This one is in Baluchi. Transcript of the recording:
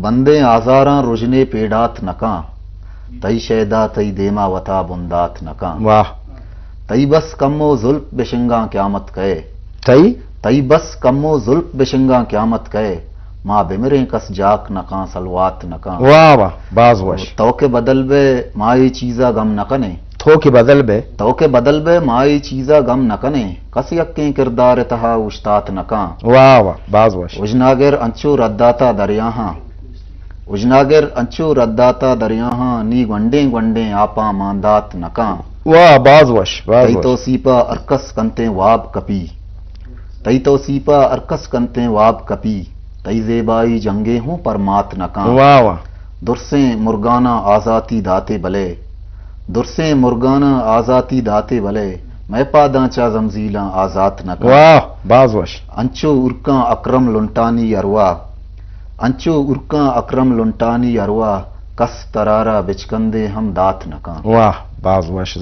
بندیں آزاراں رژنے پیڑات نکاں، تئی شیدا تئی دیما وتا بندات نکاں۔ واہ۔ تئی بس کمو زلپ بشنگاں قیامت کئے۔ تئی؟ تئی بس کمو زلپ بشنگاں قیامت کئے، ما بمریں کس جاک نکاں، سلوات نکاں۔ واہ واہ، باز وش۔ تو کہ بدل بئے ما اے چیزا گم نکنیں۔ تو کہ بدل بئے۔ تو کہ بدل بئے ما اے چیزا گم نکنیں، کس یکیں کردار تہا اوشتات نکاں۔ واہ واہ، باز وش۔ اژناگر انچو رداتا دریاہاں، اژناگر انچو رداتا دریاہاں، نی گونڈیں گونڈیں آپاں ماندات نکاں۔ واہ، باز وش، باز تئی وش۔ توسیپا ہرکس کنتیں واب کپی، تئی توسیپا ہرکس کنتیں واب کپی، تئی زیبائی جنگے ہوں پرمات نکاں۔ واہ واہ۔ درسیں مرگاناں آزاتی داتے بلے، درسیں مرگاناں آزاتی داتے بلے، مئے پاداں چا زمزیلاں آزات نکاں۔ واہ، باز وش۔ انچو ارکاں اکرم لنٹانی ارواح، انچو ارکاں اکرم لنٹانی ارواح، کس ترارا بچکندے ہم دات نکاں۔ واہ، باز وش۔